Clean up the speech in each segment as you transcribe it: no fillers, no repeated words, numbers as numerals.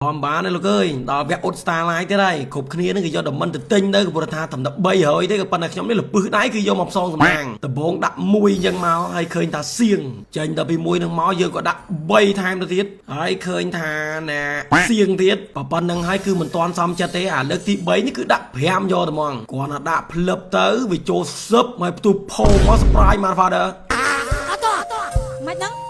ធម្មបានទេលោកអើយដល់វគ្គអ៊ុត Starlight ទៀតហើយគ្រប់គ្នានឹងគេយក diamond ទៅទិញទៅក៏ព្រោះថាត្រឹមតែ300ទេក៏ប៉ុន្តែខ្ញុំនេះលពឹសដៃគឺយកមកផ្សងសំណាងដំបងដាក់មួយអញ្ចឹងមកហើយឃើញថាសៀងចេញដល់ពីមួយនឹងមកយើងក៏ដាក់3ថែមទៅទៀតហើយឃើញថាណាសៀងទៀតប៉ុណ្្នឹងហើយគឺមិនទាន់សមចិត្តទេអាលើកទី3នេះគឺដាក់5យកតែហ្មងគ្រាន់តែដាក់ភ្លឹបទៅវាចូលសឹបហើយផ្ទុះផោមក surprise motherfucker អត់តមិនហ្នឹង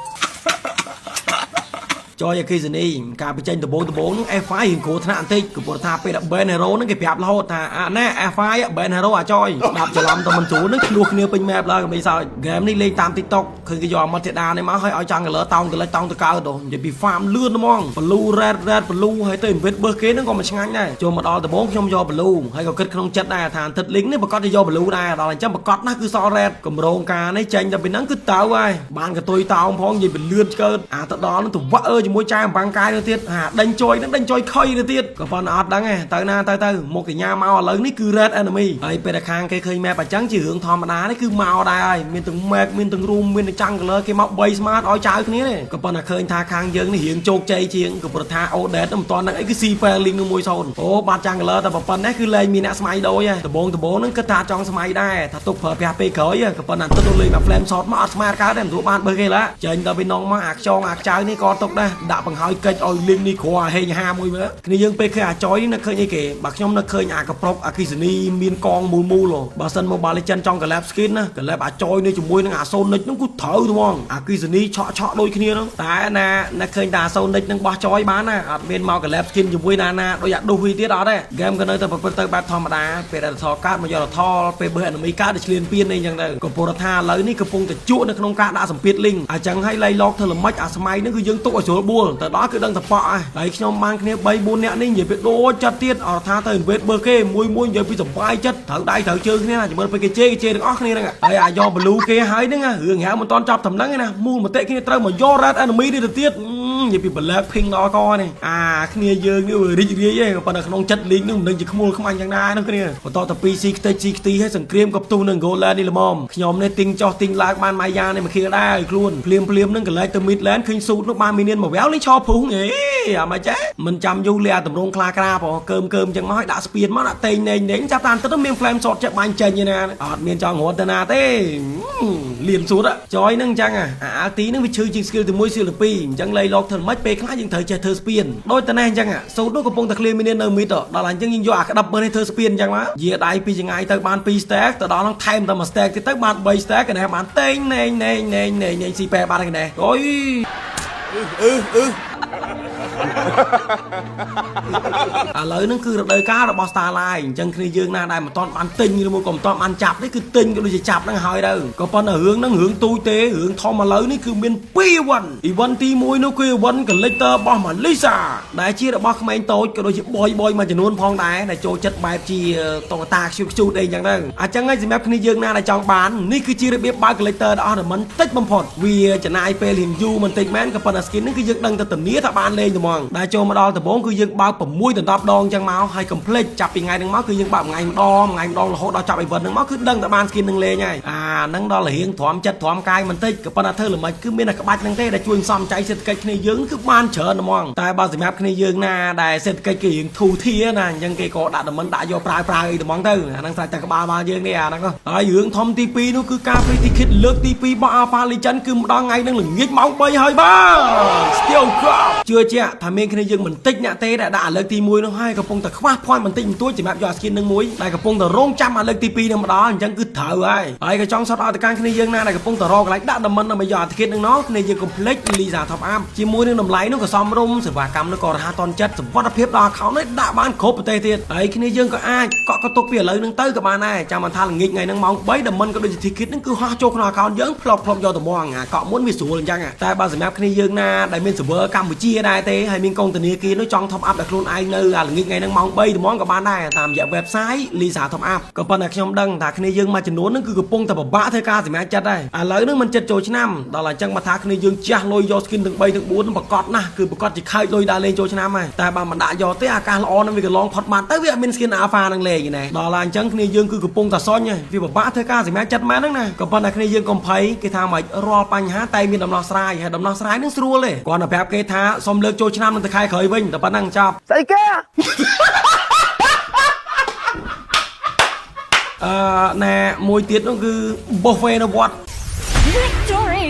ចយអគិសនីការបញ្ចេញដំបងដំបងហ្នឹង F5 រៀងគ្រោះថ្នាក់បន្តិចគឺព្រោះថាពេលដែល Ben Hero ហ្នឹងគេប្រាប់រហូតថាអាណែ F5 Ben Hero អាចយស្ដាប់ច្រឡំទៅមិនស្រួលហ្នឹងឆ្លោះគ្នាពេញ map ឡើយកុំបីសើច game នេះលេងតាម TikTok ឃើញគេយកមកធីតានេះមកឲ្យឲ្យ jungler តោងទៅលិចតោងទៅកើតទៅនិយាយពី farm លឿនហ្មង blue red red blue ហើយទៅ invade បើសគេហ្នឹងក៏មិនឆ្ងាញ់ដែរចូលមកដល់ដំបងខ្ញុំយក blue ហើយក៏គិតក្នុងចិត្តដែរថាអាទិត្យ link នេះប្រកាសជាយក blue ដែរដល់អញ្ចឹងប្រកាសណាស់គឺសល់ red កម្រងការនេះចេញទៅពីហ្នឹងគឺទៅហើយបានកតុយតោងផងនិយាយពីលឿនឆ្កើតអាទៅដល់ហ្នឹងទៅវាក់អើជាមួយចែអំបាំងកាយទៅទៀតអាដេញចុយហ្នឹងដេញចុយខុយទៅទៀតក៏ប៉ុន្តែអត់ដឹងទេទៅណាទៅទៅមុខកញ្ញាមកឥឡូវនេះគឺ red enemy ហើយពេលដែលខាងគេឃើញ map អញ្ចឹងជារឿងធម្មតានេះគឺមកដែរហើយមានទាំង map មានទាំង roam មានទាំង jungler គេមក3 smart ឲ្យចៅគ្នាទេក៏ប៉ុន្តែឃើញថាខាងយើងនេះរៀងជោគជ័យជាងក៏ព្រោះថា Odette មិនទាន់នឹងអីគឺ C link នឹង1-0អូបាត់ jungler តែប៉ុណ្ណេះគឺលែងមានអ្នកស្មៃដូចហើយដបងដបងហ្នឹងគិតថាចង់ស្មៃដែរថាទុកប្រើប្រាស់ពេលក្រោយក៏ប៉ុន្តែទឹកទៅលេងមក flame shot មកអត់ស្មាតកើតទេមិនទទួលបានបើគេឡាចេញដល់ពីនងមកអាខ្ចងអាខ្ចៅនេះក៏ទុកដែរដាក់បង្ហើយកិច្ចឲ្យលីងនេះគ្រាហេងហាមួយមើលគ្នាយើងពេលឃើញអាចយនេះនៅឃើញអីគេបើខ្ញុំនៅឃើញអាកប្រុកអាគិសនីមានកងមូលមូលបើសិន Mobile Legend ចង់ collab skin ណា collab អាចយនេះជាមួយនឹងអា Sonic ហ្នឹងគឺត្រូវហ្មងអាគិសនីឆក់ឆក់ដូចគ្នាហ្នឹងតែណានៅឃើញតែអា Sonic ហ្នឹងបោះចយបានណាអត់មានមក collab skin ជាមួយណាណាដូចអាឌុះវីទៀតអត់ទេ game ក៏នៅតែប្រព្រឹត្តទៅបែបធម្មតាពេលដែលថកើតមកយកថលពេលបើ enemy កើតទៅឆ្លៀនពៀនអីចឹងទៅក៏ពលថាឥឡូវនេះកំពុងតែជក់នៅក្នុងការដាក់សម្ពាធលីងអញ្ចឹងហើយលៃឡកធ្វើល្មិចអាស្មៃហ្នឹងគឺយើងទុកឲ្យស្រួលបួលទៅដល់គឺដឹងតែប៉ក់ហើយហើយខ្ញុំបានគ្នា3 4នាក់នេះនិយាយពីដូចចិត្តទៀតអត់ថាទៅ invade បើគេមួយមួយនិយាយពីសុបាយចិត្តត្រូវដៃត្រូវជើងគ្នាណាចាំមើលពេលគេជេរគេជេរទាំងអស់គ្នាហ្នឹងហើយអាយក blue គេហើយហ្នឹងរឿងហៅមិនតន់ចប់តំណឹងឯណាមូលមតិគ្នាត្រូវមកយក red enemy នេះទៅទៀតនិយាយពី black pink ដល់កនេះអាគ្នាយើងនេះរីករាយឯងប៉ុន្តែក្នុងចិត្តលីងនឹងមិនដឹងជាខ្មោលខ្មាញ់យ៉ាងណានោះគ្នាបន្តទៅ2ស៊ីខ្ទេចស៊ីខ្ទីហើយសង្គ្រាមក៏ផ្ទុះនឹង gold lane នេះល្មមខ្ញុំនេះទិញចោះទិញឡើងបានម៉ាយ៉ានេះមកខៀលដែរឲ្យខ្លួនភ្លាមភ្លាមនឹងកលែកទៅ mid lane ឃើញស៊ូតនោះបានមីនៀនមកវ៉ែវនេះឆោភុះអេអាមិនចេះមិនចាំយូរលាតម្រងខ្លាក្រាបកើមកើមចឹងមកឲ្យដាក់ស្ពានមកដាក់តេងណេងណេងចាប់តាមទឹកមាន flame shot ចេះបាញ់ចេញឯណាអត់មានចង់រត់ទៅណាទេលៀនស៊ូតចយនឹងចឹងអា ulti នឹងវាឈឺជាង skill ទី1 skill ទី2អញ្ចឹងលៃលោកធ្វើមិនពេលខ្លះយើងត្រូវចេះធ្វើស្ពានដូចតនេះអញ្ចឹងស៊ូតនោះកំពុងតែ clear minion នៅ mid ដល់អញ្ចឹងយើងយកអាក្តាប់មើលនេះធ្វើស្ពានអញ្ចឹងមកយាដៃពីចង្ងាយទៅបាន2 stack ទៅដល់នោះថែមតែមួយ stack ទៀតទៅបាន3 stack កណែបានតេងណេងណេងណេងណេងណេងស៊ីប៉ែបាត់កណែអូយ អឺអឺ ឥឡូវហ្នឹងគឺរដូវកាលរបស់ Starlight អញ្ចឹងគ្នាយើងណាដែលមិនទាន់បានទិញឬមួយក៏មិនទាន់បានចាប់នេះគឺទិញក៏ដូចជាចាប់ហ្នឹងហើយទៅក៏ប៉ុន្តែរឿងហ្នឹងរឿងទូចទេរឿងធំឥឡូវនេះគឺមាន2 event event ទី1នោះគឺ event collector របស់ Melissa ដែលជារបស់ក្មេងតូចក៏ដូចជាបយបយមួយចំនួនផងដែរដែលចូលចិត្តបែបជាតុក្កតាខ្ជូតខ្ជូតអីចឹងទៅអញ្ចឹងហើយសម្រាប់គ្នាយើងណាដែលចង់បាននេះគឺជារបៀបបើក collector ដល់អស់តែមិនតិចបំផុតវាចំណាយពេលរៀងយូរបន្តិចមែនក៏ប៉ុន្តែ skin ហ្នឹងគឺយើងដឹងតែធានាថាបានលេងហ្មងដែលចូលមកដល់ដំបូងគឺយើងបើក6ដល់10ដងចឹងមកហើយកុំភ្លេចចាប់ពីថ្ងៃហ្នឹងមកគឺយើងបើកថ្ងៃម្ដងថ្ងៃម្ដងរហូតដល់ចាប់ event ហ្នឹងមកគឺដឹងតែបាន skin ហ្នឹងលេងហើយអាហ្នឹងដល់រៀងទ្រាំចិត្តទ្រាំកាយបន្តិចក៏ប៉ុន្តែធ្វើល្មិចគឺមានតែក្បាច់ហ្នឹងទេដែលជួយសំចៃសេដ្ឋកិច្ចគ្នាយើងគឺបានច្រើនហ្មងតែបើសម្រាប់គ្នាយើងណាដែលសេដ្ឋកិច្ចគេរៀងធូរធារណាអញ្ចឹងគេក៏ដាក់តំមិនដាក់យកប្រើប្រើអីហ្មងទៅអាហ្នឹងស្រេចតែក្បាលបាលយើងនេះអាហ្នឹងហើយរឿងធំទី2នោះគឺការ free ticket លើកទី2របស់ Alpha Legend គឺម្ដងថ្ងៃហ្នឹងល្ងាចម៉ោង3ហើយបាទ Still crop ជឿជាក់ថាមានគ្នាយើងមិនតិចអ្នកទេដែលដាក់អាលើកទី1នោះហើយកំពុងតែខ្វះ point បន្តិចបន្តួចសម្រាប់យកអា skin នឹងមួយដែលកំពុងតែរងចាំអាលើកទី2នឹងម្ដងអញ្ចឹងគឺត្រូវហើយហើយក៏ចង់សតឲ្យទៅកាន់គ្នាយើងណាដែលកំពុងតែរកកន្លែងដាក់តំមិនដើម្បីយកអា ticket នឹងណោះគ្នាយើងកុំភ្លេច Lisa Top Up ជាមួយនឹងតម្លៃនោះក៏សមរម្យសេវាកម្មនោះក៏រហ័សទាន់ចិត្តសុវត្ថិភាពដល់ account នេះដាក់បានគ្រប់ប្រទេសទៀតហើយគ្នាយើងក៏អាចកក់កតុកពីឥឡូវនឹងទៅក៏បានដែរចាំមិនថាល្ងាចថ្ងៃហ្នឹងម៉ោង3តំមិនក៏ដូចជា ticket ហ្នឹងគឺហោះចូលក្នុង account យើងផ្លុកផ្លុកយកទៅមកអាកក់មុនវាស្រួលអញ្ចឹងតែបើសម្រាប់គ្នាយើងណាដែលមាន server កម្ពុជាដែរទេហើយមានកងធនាគារនោះចង់ top up ដល់ខ្លួនឯងនៅអាល្ងាចថ្ងៃហ្នឹងម៉ោង3ត្មងក៏បានដែរតាមរយៈ website Lisa Top Up ក៏ប៉ុន្តែខ្ញុំដឹងថាគ្នាយើងមួយចំនួនហ្នឹងគឺកំពុងតែពិបាកធ្វើការសម្រេចចិត្តដែរឥឡូវហ្នឹងមិនចិត្តចូលឆ្នាំដល់អញ្ចឹងមកថាគ្នាយើងជះលុយយក skin ទាំង3ទាំង4ហ្នឹងប្រកាសណាស់គឺប្រកាសជាខើចលុយដើរលេងចូលឆ្នាំហើយតែបើមិនដាក់យកទេអាកាសល្អហ្នឹងវាកន្លងផុតបាត់ទៅវាអត់មាន skin alpha ហ្នឹងលេងទេណាដល់អញ្ចឹងគ្នាយើងគឺកំពុងតែសុញហើយវាពិបាកធ្វើការសម្រេចចិត្តមែនហ្នឹងណាក៏ប៉ុន្តែគ្នាយើងកុំភ័យគេថាមករាល់បញ្ហាតែមានដំណោះស្រាយហើយដំណោះស្រាយហ្នឹងស្រួលទេគ្រាន់តែប្រាប់គេថាសុំលើកចូលឆ្នាំនឹងទៅខែក្រោយវិញតែប៉ុណ្ ប៉ុណ្ណឹងចប់ ស្អីគេ អឺណែមួយទៀតនោះគឺ buffet នៅវត្ត Victory!